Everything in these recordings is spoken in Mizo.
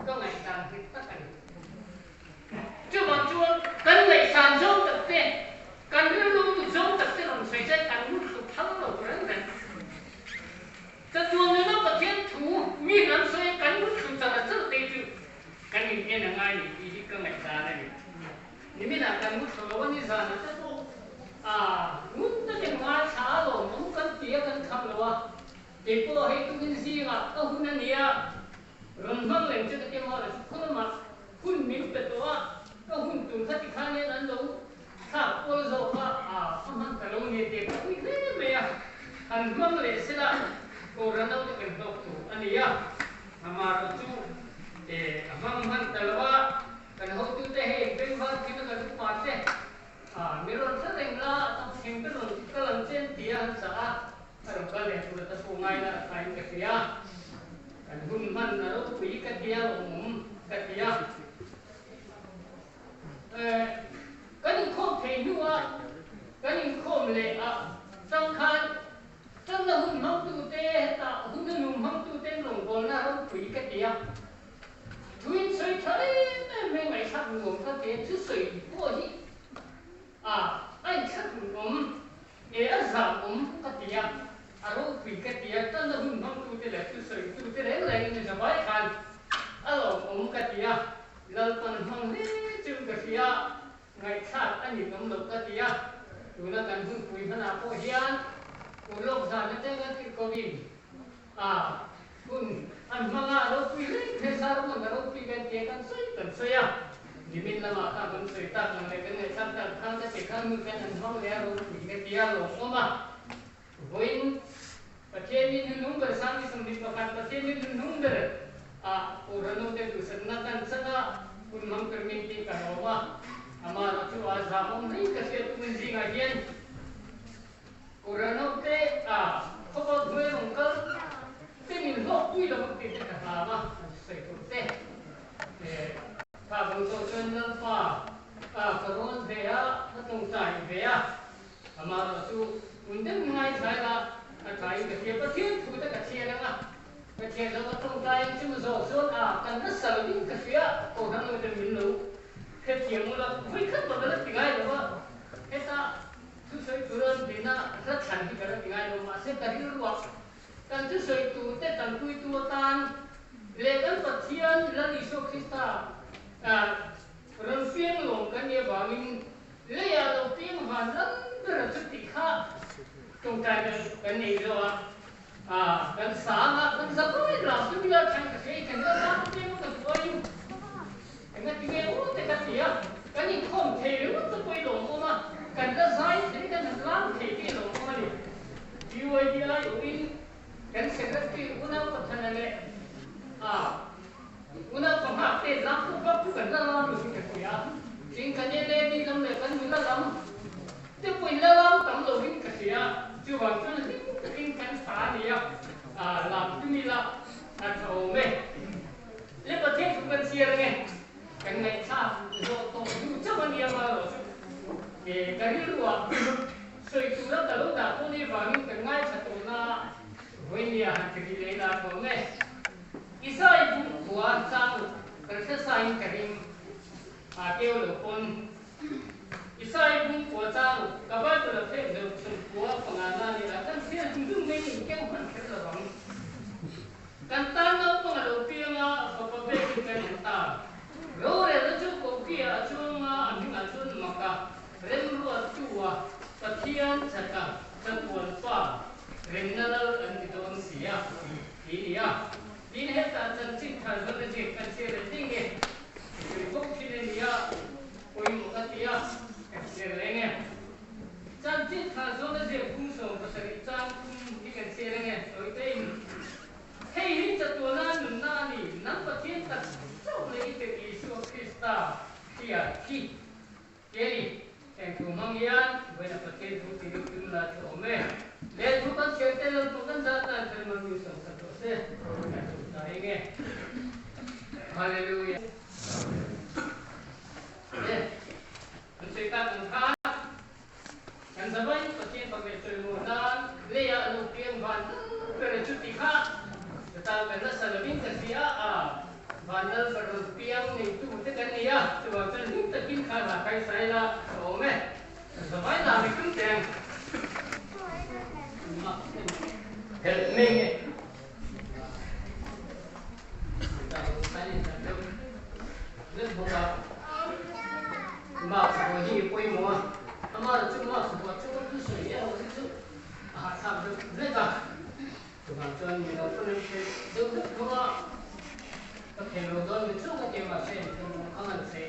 Ka ngaihdan nghet tak a ni. Chuvang chuan kan ngaihsan zawng tak te, kan rilru zawng tak te rawn sawi chuan kan muthlu phal lo reng reng. Chatuan nuna Pathian thu mi hnam sawi a kan muthlu char char te chu kan in en a ngai ni tih hi ka ngaihdan a ni. Niminah kan muthlu lo a ni zanah te pawh a ngun takin ngaithla a lawmawm kan ti a kan kham lo a, keipawh hei tukin zingah ka hun a nia. Rawn hmang lem che ka ti maw le chu khaw lamah hun min pe tawh a, ka hun tur kha tikhan hian an lo thlak kual zawk a, a ka hman ta lo nia tih ka ui hle mai a, han hmang leh sela Kohhran naute kan hlawk tur a ni a, amaherawh chu a hmang hman ta lo a, kan hotute hei bengvar thin a kan upa te mi rawn hre reng la, tam thleng te rawn kal ang che an ti a, an chah a, a rawn kal leh tur a ta pawh ngai la a thain ka hria. Kan hun hman a ropui ka tia awm ka ti a. Kan inkhawm thei hnua kan inkhawm leh ah chang khan changna hun hmangtute hetah hun a num hmangtute an rawngbawlna a ropui ka ti a. Thu in sawi tha em em mai ngaihthlak nuam ka ti a, thusawi pawh hi a a inthlak nuam E a zam awm ka ti a, a ropui ka ti a, tan a hun hmangtute leh thusawitute reng rengin a zavai khan a lawmawm ka ti a, Lalpan hmang hle chu ka hria, ngaihthlak a ni awm loh ka ti a, tuna kan hunpui hmanah pawh hian Urlawk zan atanga tirhkohin a Hun an hmang a, ropui reng kher Sarmon a ropui kan tia kan sawi kan sawi a, nimin lamah khan kan sawi tak ang leh kan ngaihthlam tak khan ka ti khan hun kan an hmang leh a ropui ka tia lawmawm a, vawiin Pathian min hnuhnung ber Sangni 21 Pathian min hnuhnung ber ah Purano te duhsakna kan chang a, hun hmang tur min tih ka lawm a, amah chu a zamawm hlei ka hriat tumin zingah hian Purano te a khawpa hnuai rawn kal te min hlawk pui lo ang tih te ka hlau a, an sawi tur te. Kha bang zawh chuan Lalpa a ka rawn ve a, ka tawngtai ve a, amaherawh chu hun deuh ngai thlai la a thain ka hria, Pathian thu te ka thian ang a, ka thian lo ka tawngtai ang chu zawh chuan a kan nasa lovin ka hria, Kohhran lo ten min lo hrethiam ula, vawikhat mah ka la ti ngai lo a, heta Thusawi tur an dina hla thlan hi ka la ti ngai lo, mahse ka rilruah kan thusawi turte tanpuitu atan leh kan Pathian Lal Isua Krista rawn piang lawm kan nih avangin leiah lo piang van lam bera chu tih kha tawngtai kan nei zo a, kan sang a, kan za vawi lam chu mila thlan ka hria i kan la zam piang kan tuain Engatinge u te ka ti a, kan inkhawm thei ringawt te pawh i lawmawm a, kan la zai thei, kan han lam thei te i lawmawm a ni. BYD aiawhin kan Secretary Unau Pathana leh a Unau Pahngak te lam pawh bak chu kan la lam lo in ka hria. Tin kan LAD lam leh kan nula lam te pawh in la lam tam lo in ka hria. Chuvang chuan hlim takin kan sa a nia, lam tum ila a tha awm e. Le Pathian thu kan chhiar nge? Kan ngaihthlak zawh tawh hnu chauh a nia marawh chu ka rilruah sawi tura ka lo dah pawh ni vangin kan ngaithla tawh na vawinia han ti rih leh la tawh nge? Isai bung khua chang kan hre sain ka ring a keu lo pawn Isai bung khua chang ka Bible a phek deuh chhun khua panga na ni a kan chhiar dum dum mai in keu hman kher lo ang. Kan tan naupang a lo piang a, fapa bekin kan en ta. Rorelna chu Kokia a chuang a, a hmingah chuan Maka, Remruattua, Pathian Chaka, Chatuan Pa, Remna Lal an ti dawn si a, ti ni a. Tin, hetah chanchin thar zawn a ziak kan chhiar leh ding e. I sawi fo thin a nia, pawimawh a ti a, kan chhiar reng e. Chanchin thar zawn a ziak kum 17 chang kum hi kan chhiar ange, sawi tein. Hei hi chatuana nunna a ni, nang Pathian tak chauh leh i tirh Isua Krista hria thi te a ni. Heng thu hmang hian vawiina Pathian thu ti ring tum la chu awm e. Leh thu kan chhiar te lo pawh kan zat nan khan man mi sawm sak rawh se, kan chhuk ta eng e. Hallelujah. Le, an sawi tak ang khan Kan zavai Pathian fak leh chawimaw nan leiah a lo piang van ber a chuti kha ka tan kan nasa lovin ka hria a. Van lal farawn piang neitu te kan ni a, chuvang chuan hlim takin kha hna kai sai la a awm e. Zavai la mi tum teng. Help me nge. Mask buah hi pawimawh a, amah chu mask buah chu kan sawi erawh hi chu a hahthlak deuh vek a. Chuvang chuan mi lo pawn an hrilh deuh vek tho a, ka thei lo dawn mi chauh ka ti mahse engthil mawh kha ngan sawi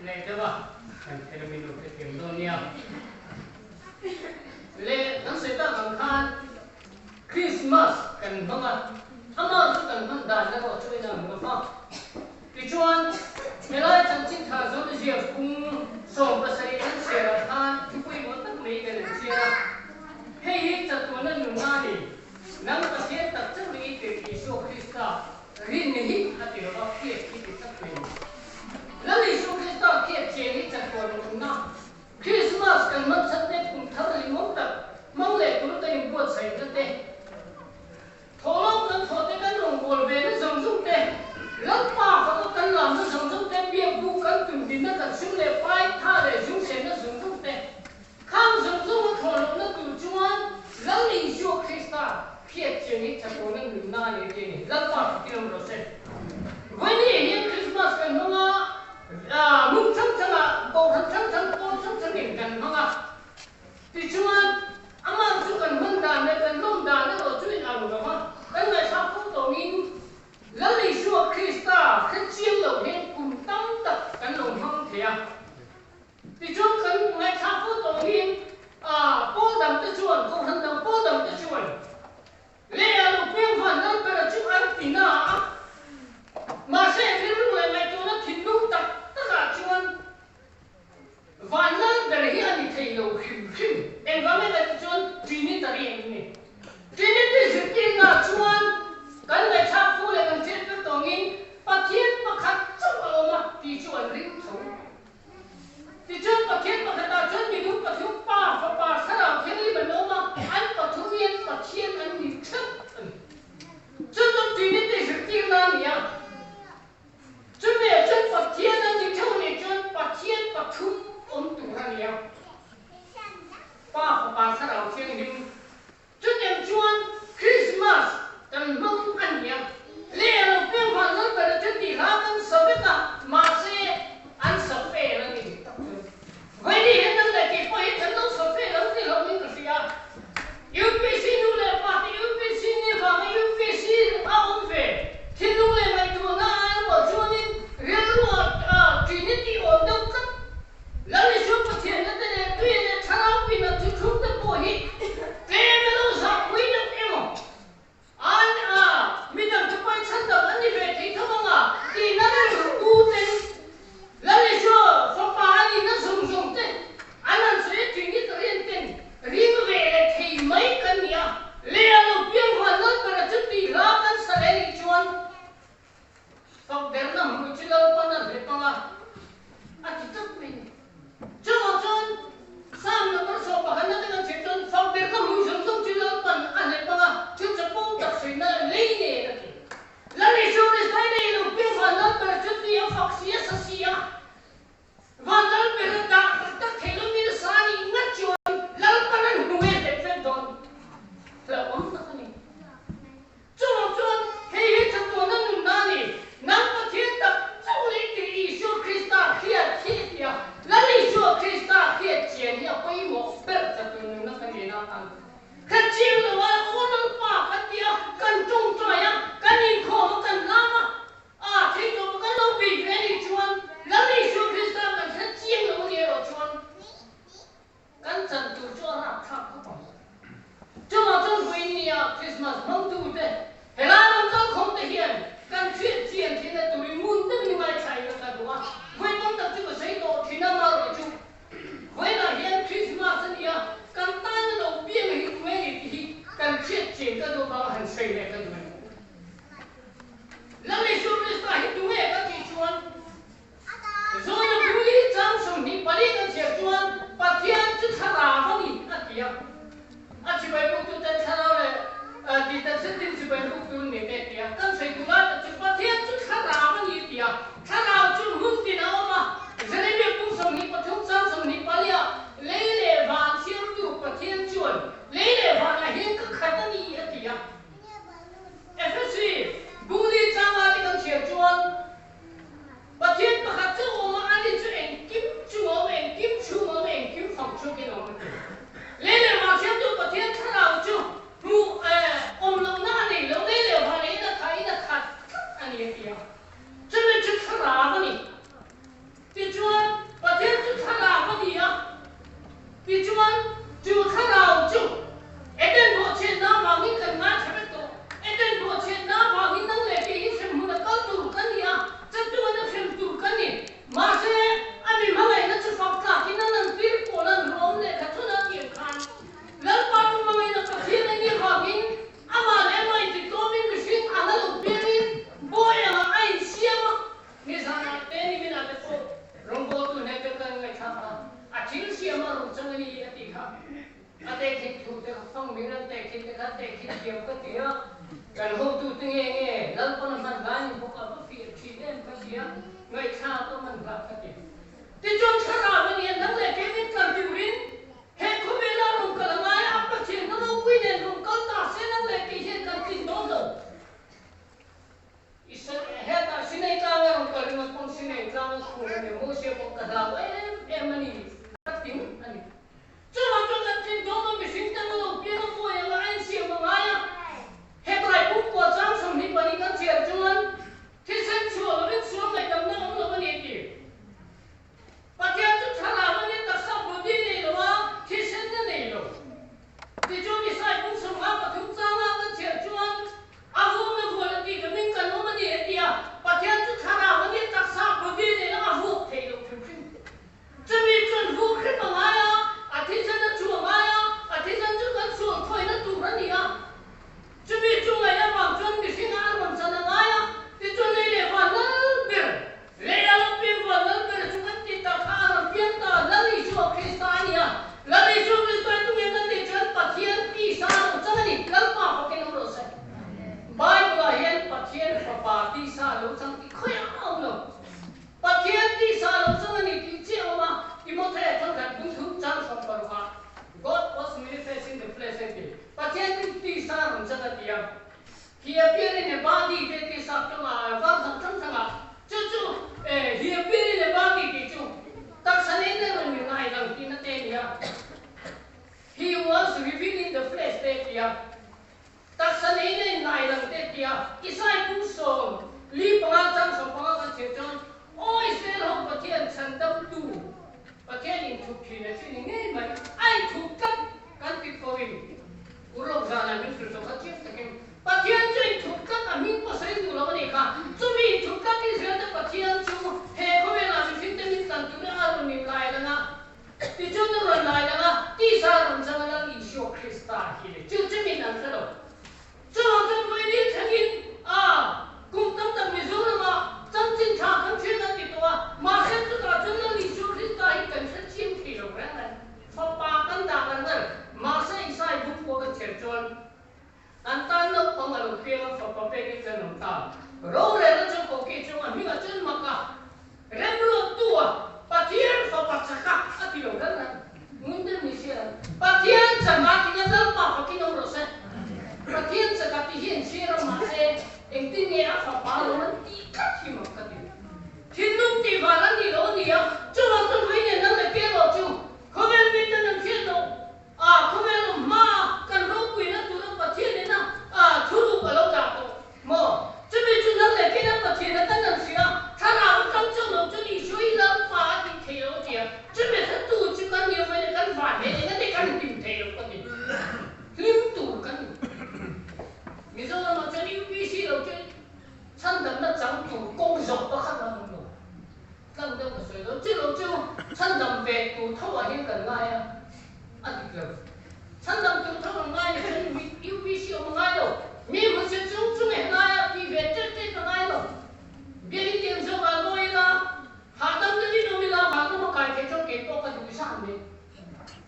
leh deuh a, kan thei mi lo hrethiam dawn nia. Le kan sawi tak ang khan Christmas kan hmang a, amah chu kan hman dan erawh chu inang lo va. Tichuan, helai chanchin tha zawmzia kung 17 an chhiarah khan thu pawimawh tak mai kan an chhiar a. Hei hi chatuana nunna a ni. Nang Pathian tak chauh i tirh Isua Krista rin hi a ti lova khiat i ti tlat mai ni. Lal Isua Krista khiat chian hi chatuan nunna, Krismas kan hman chhan te, kum thar limawm tak hmang leh tur kan inbuatsaihna te, Thawhlawm kan thawh te, kan rawngbâwl ve na zawng zawng te, Lalpa faka kan lamna zawng zawng te, biak buk kan tundinna kan sum leh pai tha leh zung senna zawng zawng te, khang zawng zawnga thawhlawmna tur chuan Lal Isua Krista hriat chian. a ti a. Chumi chu thlarau a ni. Tichuan, Pathian chu thlarau a ni a. Tichuan, chu thlarau chu Eden bawhchhiatna avangin kan ngaithla vek tawh. Eden bawhchhiatna avangin nang leh kei hi hremhmun a kal tur kan ni a, chatuan a hrem tur kan ni. Mahse, a mi hmangaihna chu fak tlakin a lantir pawl an rawm lehkha thun a tih ang khan, Lalpa chu hmangaihna Pathian a nih avangin amah leh amah intitlawmin mihring anga lo piangin bawi angah a insiam a. Nizanah te niminah te pawh rawngbawltu hneh te kan ngaihthlak a, a thil siam a rawn chang a ni a tih kha. A tehkhin thu te kha fang min an tehkhin te kha tehkhin thiam ka ti a, kan hotu te nge nge Lalpawn a hman lai ni bawk a va fiah thin em ka ti a, ngaihthlak a man hlak ka ti. Tichuan thlarau a nia nang leh kei min tlan turin he khawvela rawn kal a ngai a, a Pathian na ropui nen rawn kal ta se nang leh kei hian kan tlin dawn lo. Hetah Sinai tlanga rawn kal ringawt pawn Sinai tlanga khur a nia, Mosia pawh ka hlau em em a ni a ti ngawt a ni. Chuvang chuan kan tlin dawn a, mihring tan a lo piang a buai ang a, a insiam a ngai a. Hebrai pumkua chang 22 kan chhiar chuan thisen chhuah lovin sual ngaihdamna awm lo a ni a ti. Pathian chu thlarau a nia taksa body nei lo a, thisen a nei lo. Tichuan Isai pum 53 changa kan chhiar chuan a vuakna vual a tih ka min kan awm a ni a ti a, Pathian chu thlarau a nia taksa body nei lo a vuak thei lo hrim hrim. Chumi chuan vuak hrep a ngai a, a thisen a chhuah ngai a, a thisen chu kan sual thawina tur a ni a. Chumi chu ngaih avang chuan mihringa a rawn chan a ngai a, tichuan lei leh van lal ber, lei a lo piang van lal ber chu kan tih tak kha a rawn piang ta, Lal Isua Krista a ni a. Lal Isua Krista hi tunge kan tih chuan Pathian tisa a lo chang a ni, Lalpa fakin awm rawh se. Bible-ah hian Pathian Fapa tisa a lo chang tih khawiah a awm lo. Pathian tisa a lo chang a ni tih chiah a awm a, Timothea thawnkhat bung chang 60 ah God was manifest in the flesh a ti. Pathian chu tisa rawn chang a ti a, He appeared in a body te ti sak tawngah var hrang hrang hrangah chu chu He appeared in a body tih chu taksa nen a rawn ngai lang tihna te a ni a, He was revealed in the flesh te a ti a, taksa nen a inngai lang te a ti a, Isai kum 45 chang 15 kan chhiar chuan Aw Israel ho Pathian chhandamtu Pathian inthup thin a chu ni ngei mai, a inthup tlat kan ti tho in Urok zanah min hrilh tawh kha chiang takin Pathian chu inthup tlat a hming pawh sawi duh lo a nih kha. Chumi inthup tlat Israel te Pathian chu he khawvelah mihring te min tlan turin a rawn in lai lang a, tichuan a rawn lai lang a, tisa rawn chang a Lal Isua Krista hi le chu chu min an hre lo. Chuvang chuan vawiin thlengin a kum tam tak Mizoramah chanchin tha kan hria kan ti tawh a, mahse chutah chuan Lal Isua Krista hi kan hre chiang thei lo reng reng. Fapa kan dah ngar ngar, mahse Isai bung pawh kan chher chuan an tan naupang a lo piang a, fapa pekin kan awm ta. Rorelna chuan koki chung a hmingah chuan mak a remruattu a, Pathian fapa chaka a ti lo reng reng. Ngun deuh ni sia, Pathian chaka ti nga Lalpa fakin awm rawh se. Pathian chaka ti hi an chhiar a, mahse engtin nge a fapa lo an tih tlat hi mak ka ti. Thinlung tih vang an nih lo a ni a, chuvang chuan vawi nen nang leh ke rawh chu khawvel miten an hriat loh a, khawvel awm hma a kan ropuina tura Pathian ina thuruk a lo dah tawh maw? Chumi chu nang leh keiin a Pathian a kan an hria, thlarau atang chauh lo chuan Isua hi Lalpa a tih theih lo a ti a, chumi hretu chu kan nia vawi leh kan van he eng ate kan hlim thei lo ka ti. Hlim tur kan ni. Mizoramah chuan UPC lo chu Chhandamna chang tur kawng zawh pakhat an awm lo. Tlang deuh ka sawi lo. Chu lo chu chhandam ve tur tho ah hian kan ngai a, a dik lo. Chhandam tur tho an ngai ni chuan mi UPC awm a ngai lo. Mi hmun se chung chung e ngai a, ti ve ṭet ṭet a ngai lo. Biakin tiang zawk ah lawi ila, hahdam deuhin awm ila, vanram a kai thei chuan kei pawh ka duh zan mai.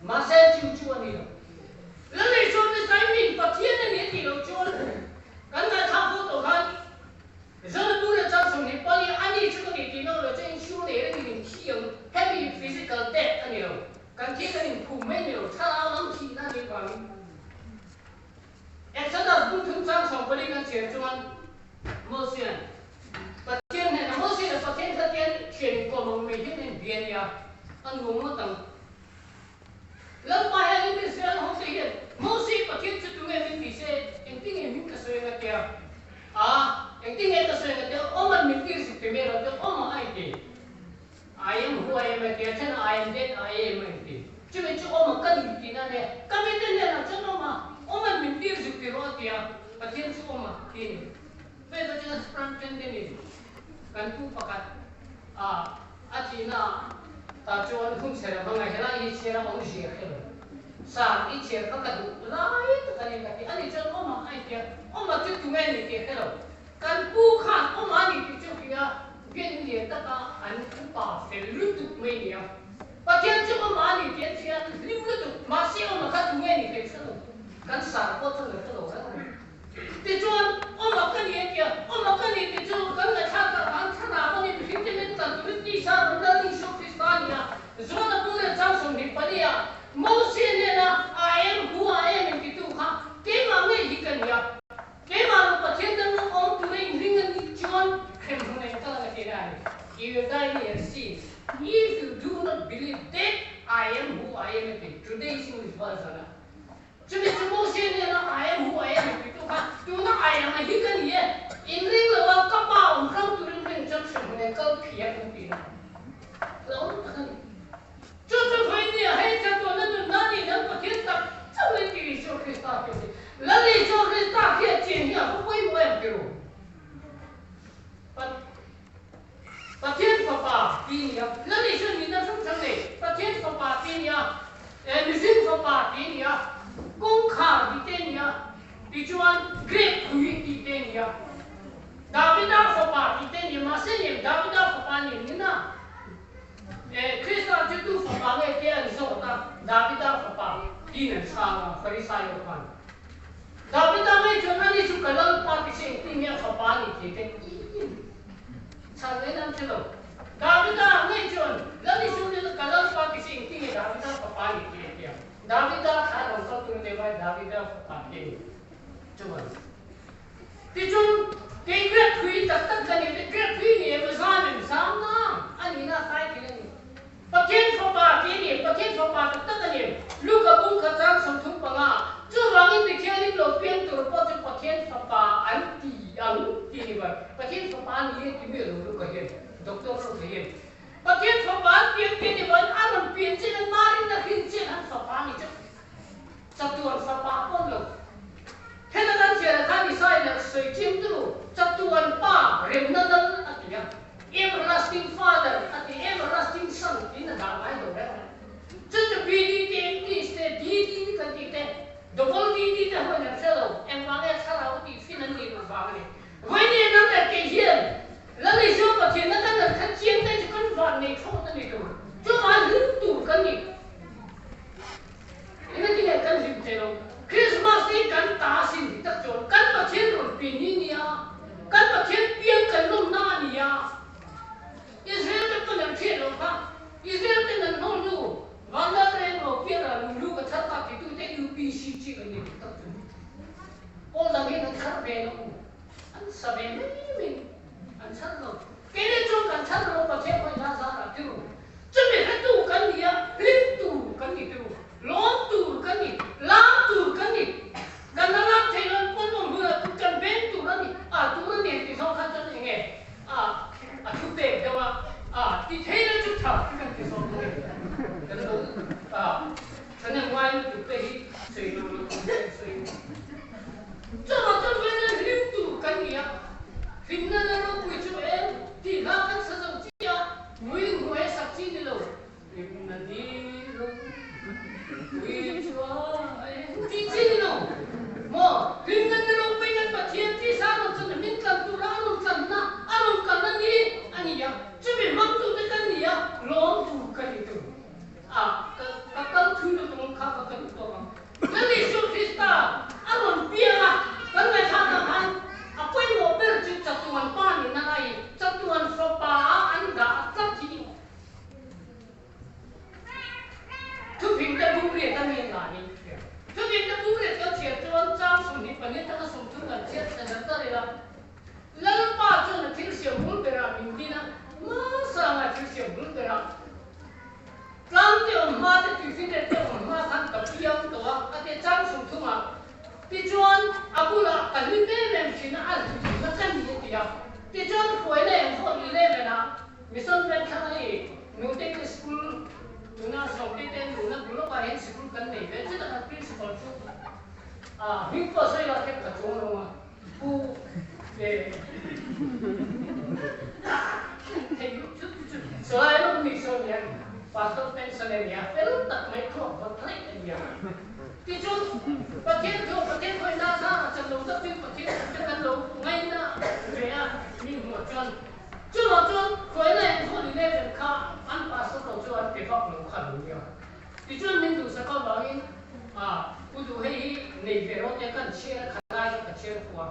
Mahse chu chu a ni lo. Lalei chuan Israel min Pathian a ni a tih loh chuan kan ngaihthlak fo tawh khan Zona tu leh chang 24 a ni chu ka tih tih loh loh chuan insure nei rengin in thi ang hemi physical death a ni lo. Kan thi kan inphum mai a ni lo, thlarau lam thihna a nih vangin. Exodus bung thum chang 14 kan chhiar chuan Mosian Pathian hnenah Mosia leh Pathian kha tian thian inkawm ang mai hian a inbia a nia, a nuam ngawt ang. Lalpa hian Israel ho te hian Mosia Pathian chu tunge min ti se, engtinge min ka sawi ang a tia? A, engtinge ka sawi ang a tia? Kan pu pakhat a a thihna tah chuan hun chher a hmang a, helai hi chhiar a awmzia hre lo. Sir, i chhiar kha ka duh lai tak a ni ka ti. Ani chuan awm a intia, awm a chu tunge ni tih hre lo. Kan pu khan awm a ni tih chu hria bian lian taka an upa fel lutuk mai nia. Pathian chu awm a ni tih an hria an hlim lutuk, mahse awm a kha tunge ni tih hre lo. Kan sir pawh chuan a hre lo reng a ni. Tichuan, awm a ka ni a tia, awm a ka ni tih chu kan ngaihthlak tak ang thlarau a ni mihring te min tlan turin tisa rawn lal Isua Krista a ni a, John-a bung leh chang 24 ah Mosia hnena I am who I am intitu kha keimah ngei hi ka ni a, keimah lo Pathian dang awm tura inring a nih chuan hremhmun a inkal ang a ti a ni. You die in your sins if you do not believe that I am who I am a ti, Today's English Version ah. Chumi chu Mosia hnena I am who I am intitu kha tuna I am a hi ka ni e, inring lo a ka pa awm hrang turin ring chuan hremhmun a inkal phiat ang ti na. Hlauhawm tak a ni. Chu chu vawi nia hei chatuahna nunna nih nan Pathian tak chauh in ti Isua Krista khi a si. Lal Isua Krista khi a chian hi a va pawimawh em ti ru? Pathian fapa ti nia, Lal Isua nihna hrang hrang nei, Pathian fapa ti nia, mihring fapa ti nia, kawngkhar ti te nia, tichuan grape thui ti te nia, Davida fapa ti te nia, mahse nem Davida fapa nem ni na. Krista chu tu fapa nge te an zawt a, Davida fapa tiin an chhang a, Farisai ho khan. Davida ngei chuan ani chu ka Lalpa ti se engtin nge a fapa a nih thei te tiin chhan mai nan hre lo. Davida ngei chuan Lal Isu nen ka Lalpa ti se engtin nge Davida fapa a nih thei a ti a. Davida kha a rawn kal tur deuh a, Davida fapa te chuan. Tichuan, kei Great Thui tak tak ka ni te, Great Thui ni em zam em zam na a nihna a kai thei a ni. Pathian Fapa ti a ni em, Pathian Fapa tak tak a ni em? Luka bung khat chang 35, Chuvangin mi thianghlim lo piang tur pawh chu Pathian Fapa an ti ang ti a ni bai. Pathian Fapa a ni e ti mi alo Luka hian, Doctor Luka hian. Pathian Fapa an piang ti a ni bai, a rawn pian chian an marin a hrin chian an Fapa a ni chauh. Chatuan fapa pawn lo. Heta kan chhiar ah khan Israel ah sawi chiang tu chatuan pa remna lal a ti a, everlasting father a ti, everlasting son tiin a dah ngai lo reng a. Chu chu BD te, MTs te, DD kan tih te, double DD te ho in an hre lo, engvang nge thlarau tih fin an nih loh vang a ni. Vawiin nang leh kei hian Lal Isua Pathianna kan han khat chiang te chu kan van nei thlawt a ni tur, chuvang hlim tur kan ni. Engati nge kan hlim thei lo? Krismas hi kan ta asin dik tak chuan kan Pathian rawn pi ni nia, kan Pathian piang kan lawmna a ni a. Israel te pawn an hriat loh kha, Israel ten an hnawl hnu, Vanlal reng lo pian ah lunglu ka chhar ta titu te UPC chi kan ni dik tak chuan. Pawl dang hian an chhar ve lo, an sa ve mai mai, an chhar lo. Keini chuan kan chhar lo Pathian pawhin a zar ah tiru. Chumi hretu kan ni a, hlim tur kan ni turu, lawm tur kan ni, lam tur kan ni. Kan la lam thei lo pawn awm hunah kut kan beng tur a ni, a tur a ni an ti zawng khan chuan eng nge a a thu pek deuh a, a ti thei lo chu tha khi kan ti zawng a ni. Kan lo a thahnem ngai lutuk te hi sawi lo lo tur hian sawi a ni. Chuvang chuan vawiin hlim tur kan ni a, hlimna la ropui chu em tih hla kan sa zo chiah a. Mui hnuai sak chi ni lo, hlimna ni lo, mui chuai tih chi ni lo. Maw, hlimna ni lo pei kan Pathian tisa rawn chan a min tlan tura a rawn tlanna, a rawn kalna ni a ni a, chumi hmangtute kan ni a, lawm tur ka ni tur. A, ka, ka kal thui lutuk ang kha ka ka duh tawk ang. Lal Isua Krista a rawn piang a, kan ngaihthlak ang khan a pawimawh ber chu chatuan pa nihna aiin chatuan fapa a an dah a tlat hi Thufingte bung riat a mi an dah ni. Thufingte bung riat kan chhiar chuan chang 24 atanga 30 kan chhiat ta dar dar ila, Lalpa chuan a thil siam bul berah min din a, hmasanga thil siam bul berah Tlang te awm hma te tuifinriat te awm hma khan ka piang tawh a, a ti chang 30 ah. Tichuan a bulah ka hlim em em thin a, a hlimna ka ni a ti a. Tichuan hruaina eng pawh 11 ah Mission Venthlang a i nute te school tuna Sawmte te an luhna bul lawkah hian sikul kan nei ve. Chutah kan principal chu a hming pawh sawi lah hian ka chuang lo a, Pu eh. Pastor pension a nia, fel tak mai thluak vawt reng a nia. Tichuan, Pathian chu Pathian khawihna zarah chan lo tak chuan Pathian te kan lo ngaina ve a, min hmuh chuan. Chuvang chuan khuaina eng 11 kha an pastor lo chu an pe vak lo kha lo nia. Tichuan min duhsak avangin a Pu Duh hei hi nei ve rawh tia kan chhiar a, khalai kha ka chhiar fuh a.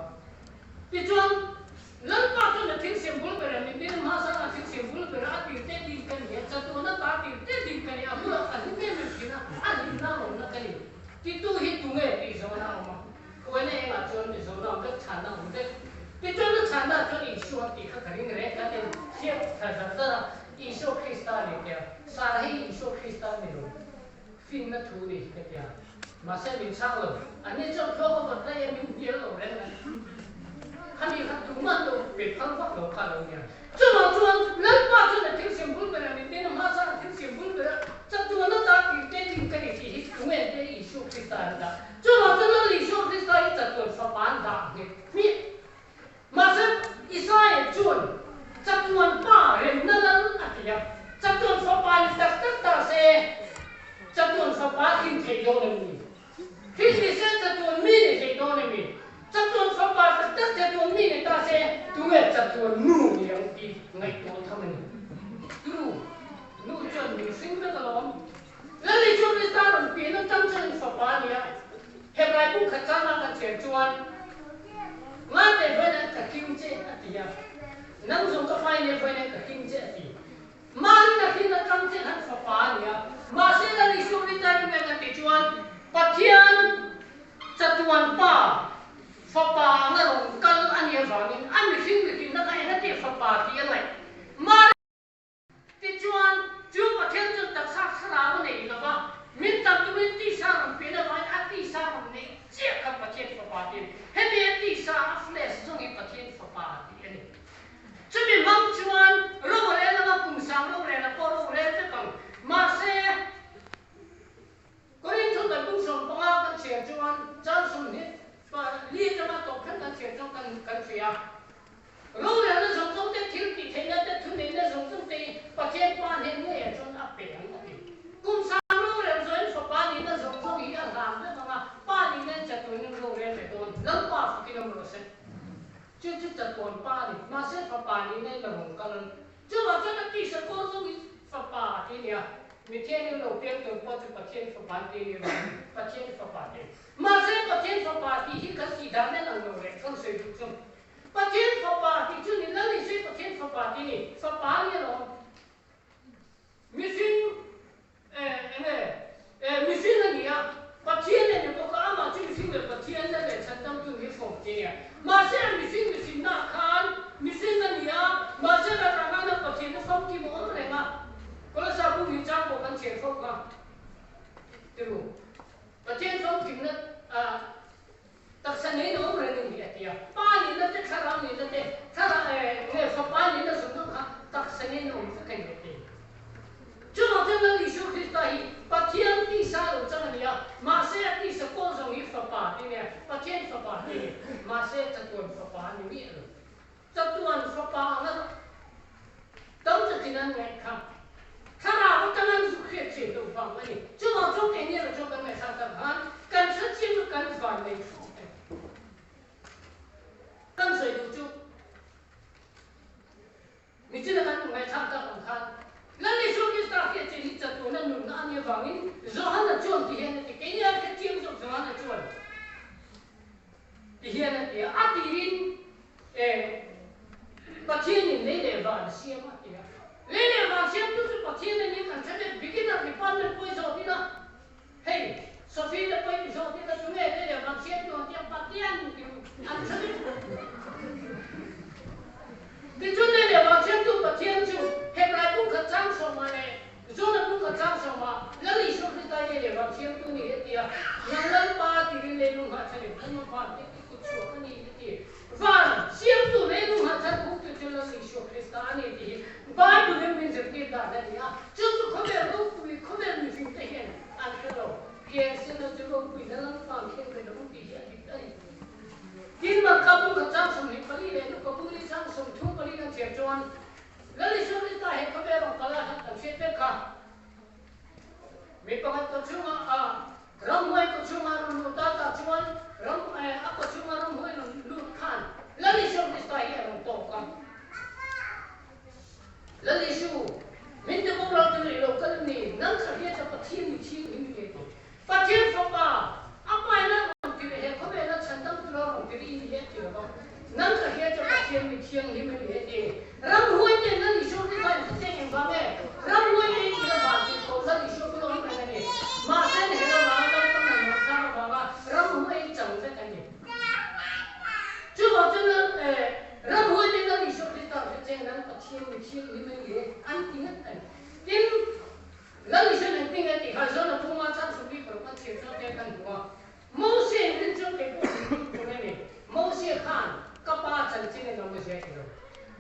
Tichuan Lalpa chuan a thil siam bul ber a, min dil hmasa a thil siam bul ber a, a tir te din ka ni a, chatuan ata a tir te din ka ni a, a bulah ka hlim em em thin a, a hlimna lawmna ka ni. Titu hi tunge tih zawhna a awm a, khuaina engah chuan mi zawhna awm vek, chhanna awm vek. Tichuan a chhanna ah chuan Isua tih kha ka ring reng ka ti hriat thla zar zar a, Isua Krista a ni tia, Sara hi Isua Krista a ni lo, finna thu ni hi ka tia. Mahse min chhang lo, anni chuan thluak a vawt daih a, min hnial lo reng a. Khami kha tumah lo pe phal vak lo kha lo nia. Chuvang chuan Lalpa chuan a thil siam bul ber a, min tin a hmasa a thil siam bul ber a, chatuan ata tir te ding ka ni tih hi tunge te Isua Krista an dah. Chuvang chuan Lal Isua Krista hi chatuan fapa an dah nghet hmiah. Mahse Israel chuan chatuan pa remna lal a ti a, chatuan fapa ni tak tak ta se, chatuan fapa thin thei dawn em ni? Thil ni se chatuan mi ni thei dawn em ni? Chatuan fapa tak tak chatuan mi ni ta se, tunge chatuan nu ni ang tih ngaihtuah tham a ni. Turu, nu chuan min hring vek alawm. Lali chu Krista rawn pian atang chuan fapa a ni a, Hebrai bu khat chang a kan chhiar chuan, Ngate vawiin ka kim che a ti a, nang zawng ka fai nen vawiin ka kim che a ti. Mahni takin atang che khan fapa a ni a, mahse Lal Isua Krista in eng a tih chuan Pathian chatuan Pa fapa anga rawn kal a nih avangin a mihring mihrinna kha eng a tih fapa tih a ngaih. Mahni Tichuan, chu Pathian chuan taksa thlarau a nei lo va, min tam tumin tisa rawn pian avangin a tisa rawn neih chiah kha Pathian Fapa tih a ni. Hemi a tisa, a flesh, zawng hi Pathian Fapa tih a ni. Chumi hmang chuan rorel anga kum sang rorel a pawh rorel vek ang. Mahse, Korinth kan kum 15 kan chhiar chuan chang 20 li atanga tawp thleng kan chhiar chuan kan kan hria. Rorelna zawng zawng te, thil tih theihna te, thuneihna zawng zawng te hi Pathian Pa hnen ngeiah chuan a pe ang a ti. Kum sang rorel zawhin fapa nihna zawng zawng hi a hlan vek ang a, Pa nihna chatuanin rorel leh dawn. Lalpa fakin awm rawh se. Chu chu chatuan Pa a ni. Mahse fapa nihna in a rawn kal ang. Chuvang chuan a tisa kawl zawng hi fapa tih a ni a, Mithiangin lo piang tur pawh chu Pathian fapa an ti a ni vangin Pathian fapa tih a ni. Mahse Pathian fapa tih hi kan tih dan en ang lo leh kan sawi duh chu Pathian fapa tih chu ni Lal Isua Pathian fapa tih a ni. Fapa a ni alawm. Mihring eh enge eh mihring a ni a, Pathian a ni bawk a, amah chu mihring leh Pathian la leh chhandamtu ni fawm tih a ni a. Mahse a mihring mihrinna khan mihring a ni a, mahse ralrangana Pathian a famkim a awm reng a. Kolosa bung hi chang pawh kan chhiar fo kha tiru. Pathian famkimna ah taksa nei na awm reng a ni a ti a. Pa nihna te, thlarau nihna te, thlarau eh nge fapa nihna zawng zawng kha taksa nei na awm vek a ni a ti. Chuvang chuan Lal Isua Krista hi Pathian tisa lo chang a ni a, mahse a tisa kawl zawng hi fapa tih a ni a, Pathian fapa tih a ni. Mahse chatuan fapa a ni miah lo. Chatuan fapa anga tam takin an ngaih kha thlarau atanga an zuk hriat chian loh vang a ni. Chuvang chuan keini erawh chuan kan ngaihthla tak khan kan hre chiang a kan van nei thlawk e. Kan sawi duh chu michina kan ngaihthlak tak ang khan Lal Isua Krista hriat chian hi chatuana nunna a nih avangin Johana chuan ti hian a ti. Keini a hre chiang zawk Johana chuan ti hian a ti a, a tirin E, Pathianin lei leh van a siam a ti a. Lei leh van siamtu chu Pathian a ni kan hre vek, beginner department pawh i zawt ila, hei Sophie te pawh i zawt ila tunge lei leh van siamtu an ti a, Pathian ti u, an hre vek. Tichuan lei leh van siamtu Pathian chu Hebrai bung khat chang sawmah leh Jona bung khat chang sawmah Lal Isua Krista lei leh van siamtu ni a ti a, nang Lalpa tirin leilung nghahchhan in phum a van te i kut chhuak a ni a ti. Van siamtu leilung nghahchhan phumtu chu Lal Isua Krista a ni tih hi Bible in min zirtir dan a ni a, chu chu khawvel ropui, khawvel mihring te hian an hre lo. Piangsena chu ropui na lamfang khen ve lo tih hi a dik a ni. Tin, Marka bung khat chang 24 leh Luka bung li chang 34 kan chhiar chuan Lal Isua Krista he khawvel rawn kal a, kan hriat vek kha. Mi pakhat kawchhunga a ramhuai kawchhunga rawn lut a, tah chuan ram a kawchhunga ramhuai rawn lut khan Lal Isua Krista hi a rawn tawk a. Lal Isu, min ti boral tur i lo kal em ni? Nang kha hriat a Pathian mi thianghlim i ni tih. Pathian Fapa, a paina rawn tirh he khawvela chhandam tura rawn tirh i ni e ti lo va. Nang kha hriat a Pathian mi thianghlim a ni e ti. Ramhuai te Lal Isua Krista in hre eng vang e? Ramhuai te in ila van tih tho Lal Isua bula awm reng a ni. Mahse ni hel avanga Lalpan a nawr thlak avanga ramhuai in chang vek a ni. Chuvang chuan Lal eh ramhuai te Lal Isua Krista hre cheng nan Pathian mi thianghlim a ni e an ti ngat a ni. Tin, Lal Isua nen ti nge tih kha Jona puma chang sumli paruk an chhiar chuan te kan hmu a. Mose in rin chuan kei pawh min ring tur a ni. Mose khan ka pa chanchin a lo ziak lo.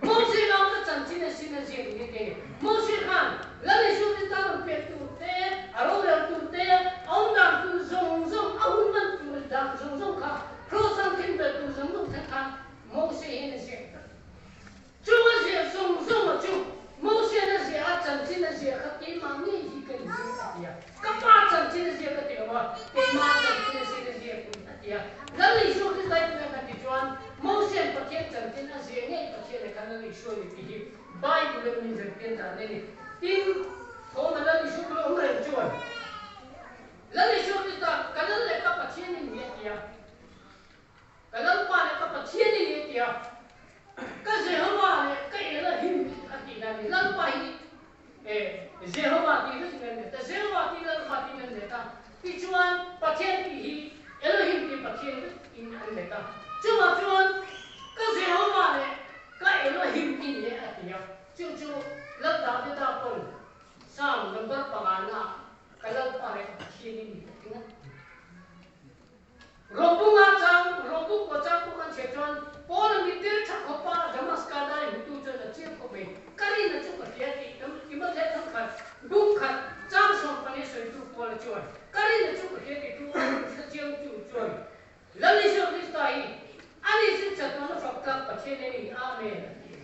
Mose lam ka chanchin a sin a ziak ni te ni. Mose khan Lal Isua Krista rawn pek tur te, a rorel tur te, a awm dan tur zawng zawng, a hun man tur dan zawng zawng kha, Kraws an khin bel tur zawng zawng thleng khan Mose hian a ziak vek. Chung a ziah zawng zawng a chu Mosian a ziah a chanchin a ziah kha keimah ngei hi ka inziak a ti a. Ka pa chanchin a ziak a ti lo a, keimah chanchin a sin a ziak a ti a. Lal Isua Krista hi tunge kan ti chuan Mosian Pathian chanchin a ziah ngei Pathian e khan Lal Isua ni tih hi Bible in min zirtir dan a ni. Tin, thawm a Lal Isua bula awm reng chuan Lal Isua Krista ka Lal leh ka Pathian in ni a ti a. Ka Lalpa leh ka Pathian i ni a ti a, ka Jehova leh ka Elohim a tih na a ni. Lalpa hi Jehova tih vek in an let a, Jehova tih Lalpa tih in an let a, tichuan Pathian tih hi Elohim tih Pathian vek in an let a. Chuvang chuan ka Jehova leh ka Elohim i ni e a ti a, chu chu Lal Davida pawn Psalm number pangana ka Lalpa leh ka Pathian i ni a ti ngat. Robunga chang, Robung kaw chang pawh kan chhiat chuan Paul-a mittir tha khawpa Damaska dai hmutu chuan a chiang khawp mai. Ka rinna chu ka hria tih Timothea thangkhat, bung khat, chang 14 sawitu Paul-a chuan ka rinna chu ka hria tih thu a rawn hre chiang chu chuan Lal Isua Krista hi ani chu chatuana fak tlak Pathian a ni. Amen a ti.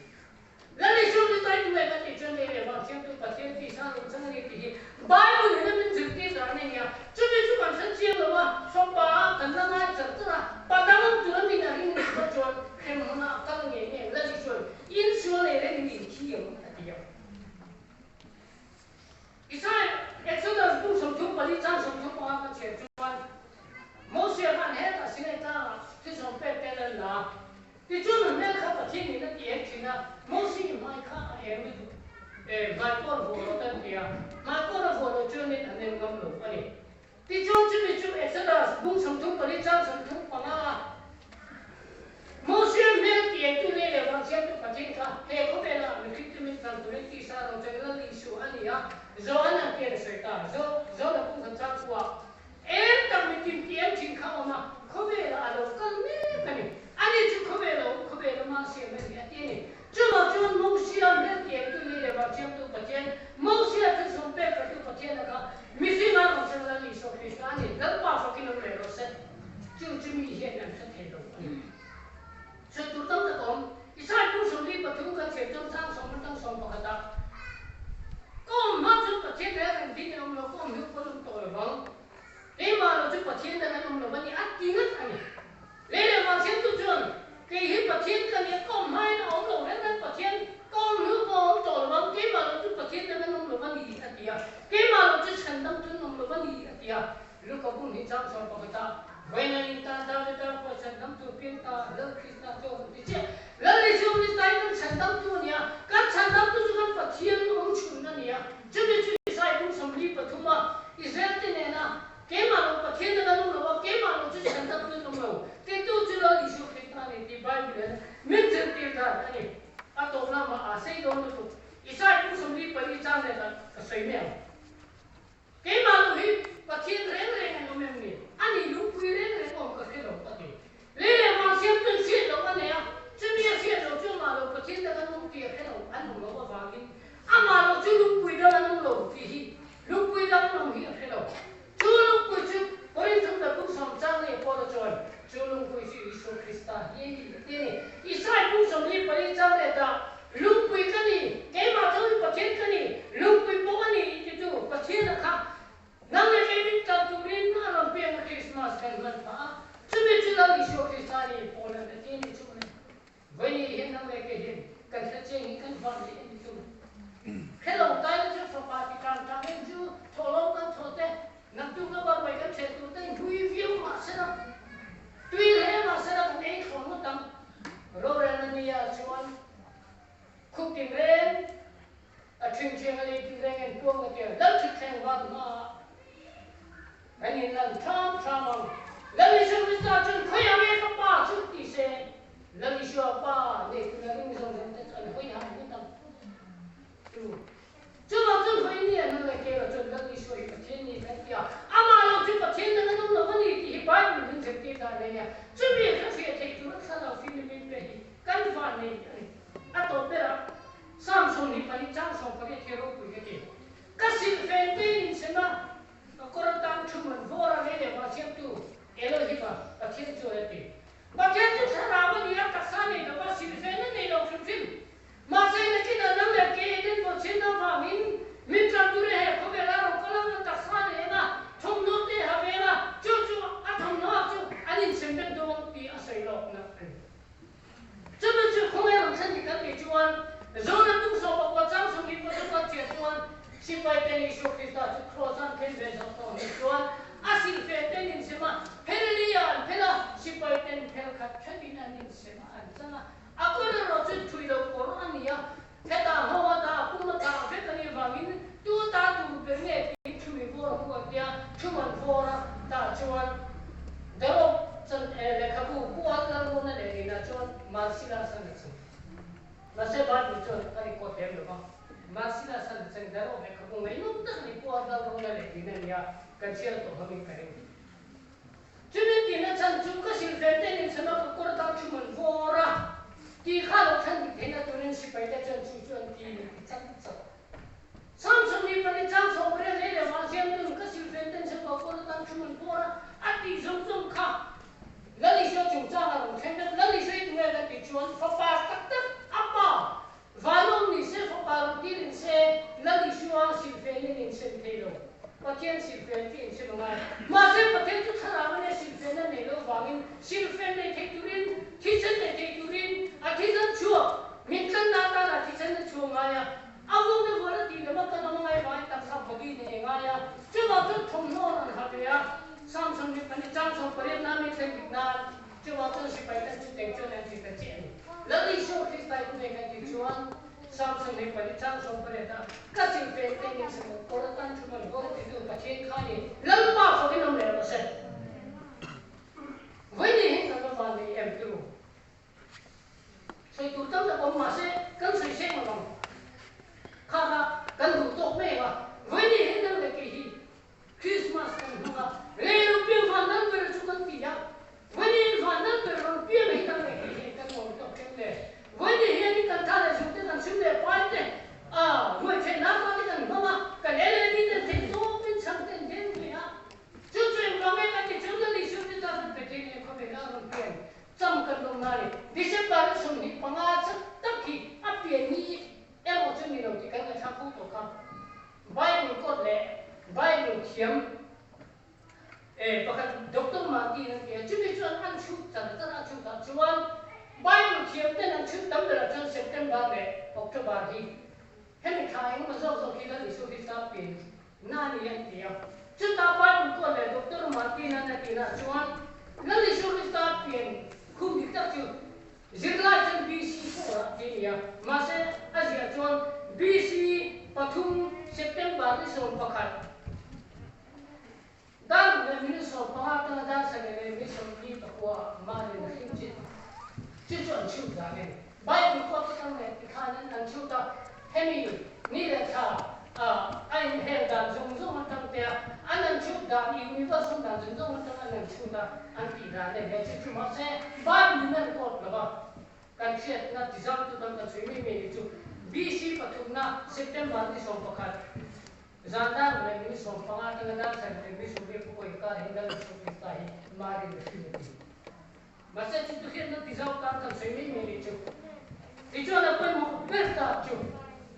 Lal Isua Krista hi tunge kan tih chuan lei leh vang siamtu Pathian tisa lo chang a ni tih hi Bible in a min zirtir dan a nia. Chumi chu kan hre chiang lo a, fapa ah kan la ngai char char a, pa dang awm tur a min a ring nih pawh chuan hrem hmun ah a kal ngei ngei ang. Lal Isua'n insual ei reng in inthi ang a ti a. Israel Exodus bung 34 chang 35 kan chhiar chuan Mosia khan hetah Sinai tlangah thisawm pek te lan la a. Tichuan a hmel kha Pathian in a ti eng thin a, Mosi i hmai kha a eng lutuk e, hmaikawr vuah rawh tan ti a, hmaikawr a vuah loh chuanin a nem ngam lo a ni. Tichuan chumi chu Exodus bung 34 chang 35 a Mosia hmel ti engtu lei leh vang siamtu Pathian kha he khawvelah mihring chu min tlan turin tisa ro cheng Lal Isua a ni a, Johan an pian a sawi ta. Zo, John a bung khat chang kuah Eng tak mitin ti em thin kha awm a, khawvelah a lo kal mek a ni. Ani chu khawvel a awm, khawvel ama siam a ni a ti a ni. Chuvang chuan Mosia hmel ti engtu lei leh vang siamtu Pathian, Mosia thilsawm pek katu Pathian a kha mihring a rawn chang Lal Isua Krista a ni. Lalpa fakin awm reng rawh se. Chu chu mi hian an hre thei lo a ni. Sawi tur tam tak awm. Israel pu 43 kan chhiar chuan chang sawm atang 11 ah ka awm hma chuan Pathian reng reng ding in awm lo, ka awm hi pawn awm tawh lo vang. Keimah lo chu Pathian dang an awm lo a ni a ti ngat a ni. Lei leh vang siamtu chuan kei hi Pathian ka nia, ka awm hma in a awm lo reng reng Pathian, ka awm hnu pawh a awm tawh lo vang, keimah lo chu Pathian dang an awm lo a ni a ti a. Keimah lo chu chhandam chu an awm lo a ni a ti a. Luka bung hi chang 11 ah Vawiin in tan Davida pawh chhandamtu piang ta Lal Krista chu a rawn ti chiah. Lal Isua Krista hi kan chhandamtu a ni a, kan chhandamtu chu kan Pathian awm chhun a ni a. Chumi chu Isai bung 43 a Israel te nena keimah lo Pathian dang an awm lo a, keimah lo chu chhandamtu an awm lo titu chu Lal Isua Krista a ni tih Bible in min zirtir dan a ni. A tawp lamah aa sei dawn lutuk. Isai bung 44 chang let ah ka sawi mai ang. Keimah lo hi Pathian reng reng an awm em ni? A nih lungpui reng reng awm ka hre lo ka ti. Lei leh vang siam tun hriat loh a nei a, chumi a hriat loh chu amah lo Pathian dang an awm tih a hre lo, an awm loh avangin amah lo chu lungpui dang an awm lo tih hi lungpui dang an awm hi a hre lo. Chu lungpui chu Korinth leh bung sawm chang leh Paula chuan chu lungpui chu Isua Krista hi a ni a ti a ni. Israel bung 44 chang leh dah Lungpui ka ni, keimah chu i Pathian ka ni, lungpui pawh a ni i titu Pathian a kha. Naktuk a bar mai kan ṭheh tur te in hlui viau mah sela, tui hle mah sela kan ei thlawn ngawt ang. Rorelna nia chuan khup tinreng a ṭhingṭhiang a lei tinreng en puang a tia lal ṭhitthleng van hmaah kan inlan ṭham ṭham ang. Lal Isua Krista chuan khawiah nge ka pa chu ti se, Lal Isua pa nei tuna ring zawng zawng te chu an hawi hang ngawt ang. Chu chuvang chuan hawi ni an le kela chuan Lal Isua hi Pathian ni kan ti a, amah lo chu Pathian dang an awm lo a ni tih hi Bible min zirtir dan a nia. Chumi a kan hriat theih tura thlarau fimlim pe hi kan van nei a ni. A tawp berah Psalm 28 chang 18 hi ropui ka ti. Ka silhfen te in insem a, ka kawr atan thu man vawr a lei leh vah siamtu Elohim-a Pathian chuan a ti. Pathian chu thlarau a ni a, taksa nei lova silhfen a nei lo hrim hrim. Mahse nakinah nang leh kei Eden vawchhin avangin min tlan tur e he khawvel a rawn kal ang a taksa nei ang a, thawmhnaw te ha ve ang a, chu chu a thawmhnaw chu an insem vek dawn tih a sawi lawkna a ni. Chumi chu khawnge rawn thlen dik an tih chuan Zona tung sawm pakua chang chhung hi pathum an chhiat chuan sipai ten Isua Krista chu kraws an khen ve zawk tawh hnu chuan a silhfen ten insem a, phelli ah an phel a, sipai ten phel khat theuhin an insem a an chang a, a kawr erawh chu thui lo kawr a ni a, hetah nghawng a ta a pum a ta vek a nih vangin tu ta tur ber nge tiin thumi vawr a hmu a tia thum an vawr a tah chuan Darawk chan lehkhabu Pu Al Lalruana leh Lina chuan Marsilas an a chhung. Mahse Bible chuan a record lem lo va, Marsilas an a chhung Darawk lehkhabu ngaihnawm tak a ni Pu Al Lalruana leh Lina nia kan chhiar tawh hlawmin ka ring. Chumi tina chhan chu ka silhfen te nen chhana ka kawr atan thu man vawr a, tih kha lo thlen dik theihna turin sipai te chuan chu chu an ti ni ti chat chat. Samson nih pahnih chang sawm pariat lei leh vah siam nun ka silhfen ten chhan ka kawr atan thu man vawr a, a tih zawng zawng kha Lal Isua chungchang a rawn thleng vek. Lal Isua i tunge kan tih chuan fapa tak tak a pa Vanawm ni se fapa rawn tir in se Lal Isua silhfen in insem thei lo. Pathian silhfen chu insem a ngai. Mahse Pathian chu thlarau a nia silhfen a nei lo vangin silhfen nei thei turin thisen nei thei turin a thisen chhuak min tlanna atana thisen a chhuak ngai a. A vung na vuan a tih lem a kan awm ngai vangin taksa body nei a ngai a. Chuvang chuan thawmhnaw a rawn ha ve a. Samson nih pahnih chang 18 na mi thlen dik nan chuvang chuan sipai ten chu teng chuan an ti ta chiah a ni. Lal Isua Krista i tunge kan tih chuan Samson nih pahnih chang 18 a ka silhfen te ning se maw kawr atan thu man vawr ti tu Pathian kha ni Lalpa fawkin awm leh rawh se. Vawiin hi kan va van nei em tu. Sawi tur tam tak awm mahse kan sawi seng lo ang. Kha kha kan duh tawk mai ang a. Vawiin hi nang leh kei hi Christmas kan hmang a, rei lo piang van nal ber chu kan ti a, vawiin van nal ber rawn piang hi nang leh kei hian kan nuam tawk em le? Vawiin hian in kan tha leh zung te kan sim leh pai te a ruai theih nan te kan hmang a, kan LED ten theih tawp in chhang ten deng ve a, chu chu engvang nge kan ti chu Lal Isua te tan rawn pe thei nge khawvel a rawn pian cham kan lawm na ni December 25 chak tak hi a pian ni erawh chu ni lo tih kan ngaithla fo tawh kha. Bible kawt leh Bible thiam eh pakhat Doctor Martin an ti a, chumi chuan an chhut char char a, chhutah chuan Bible thiam ten an chhut tam berah chuan September leh October hi hemi thla engemaw zawk zawk hi Lal Isua Krista pian na a ni an ti a. Chutah Bible kawt leh Doctor Martin an a tihna chuan Lal Isua Krista pian khum dik tak chu Zirlai chuan BC 4 ah ti a ni a, mahse a ziah chuan BC pathum September ni 11 dar leh minute 15 atanga dar 7 leh minute 49 ah Mari na hlim chin chu chu an chhut dan a ni. Bible pawh chu tang leh tikhan an chhut a, hemi ni leh thla ah a inhel dan zawng zawng atang te a, an an chhut dan universe awm dan zawng zawng atang an an chhut a, an tih dan a nia chu chu mahse Bible in a record lo va, kan hriatna ti zau tu tan kan sawi mai mai ni chu BC pathumna September ni 11 zan dar leh minute 15 atanga dar 7 leh minute 28 inkar hi Lal Isua Krista hi Mari na hrim a ti. Mahse chu tu hriatna ti zau tan kan sawi mai mai ni chu. Tichuan a pawimawh ber ta chu,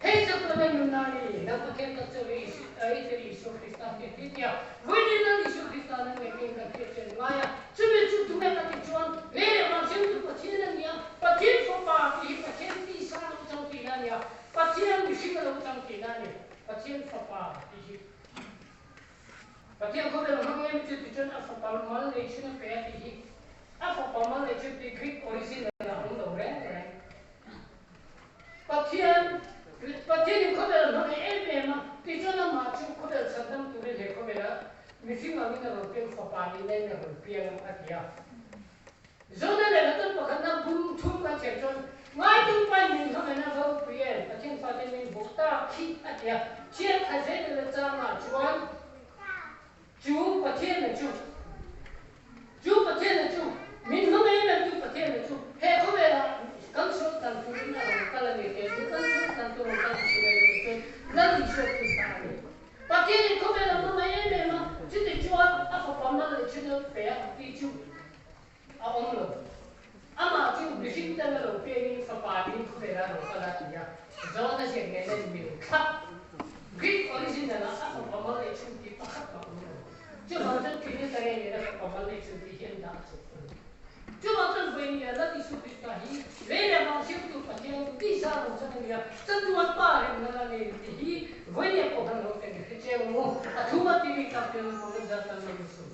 hei chatuana nunna ni, nang Pathian tak chu leh Isua Isua Krista hriat hi tia, vawiin Lal Isua Krista nan leh keng kan hriat chian ngai a, chumi chu tunge ka tih chuan lei leh vang siamtu Pathian a ni a, Pathian Fapa tih hi Pathian tisa lo chang tihna a ni a, Pathian mihring a lo chang tihna a ni, Pathian Fapa tih hi. Pathian khawvel a hmang em chu tichuan a fapa mal nei chhun a pe a tih hi a fapa mal nei chhun tih Greek original ah a awm lo reng reng. Pathian Pathianin khawvel a hmang em em a, tichuan amah chu khawvel chhandam turin he khawvela mihring angin a rawn piang fapa nihna in a rawn piang a ti a. Zona leh Latan pakhatna bung thum kan chhiar chuan Ngaitum pain min hmangaihna ropui em Pathian fate min hmuh tak khi a ti a, chhiat khat zel ila changah chuan chu Pathiana chu chu Pathiana chu min hmangaih em tu Pathiana chu he khawvelah kan sual tan turin a rawn kal a ni he chu kan sual tan tur rawn kal chu nen a ti chuan Lal Isua Krista a ni. Pathianin khawvelah hmangaih em em a, chuti chuan a fapa mal leh chhunna pe a tih chu A awm lo. Amah chu mihring tan a lo pengin fapa ding khawvela ro kal a ti a, John a ziak nen a inmil thlap. Greek original ah a fapa mal leh chhun tih pakhat mah awm lo. Chuvang chuan Trinitarian in a fapa mal leh chhun tih hi an dah chawp a ni. Chuvang chuan vawiin a Lal Isu Krista hi lei leh vang siamtu Pathian tisa ro chan a ni a, chatuan pa remna la nei tih hi vawiin pawh han ho ten i hre chiang ang u. A thuma timi tlak pian an pawh kan zat tan mai ni suh.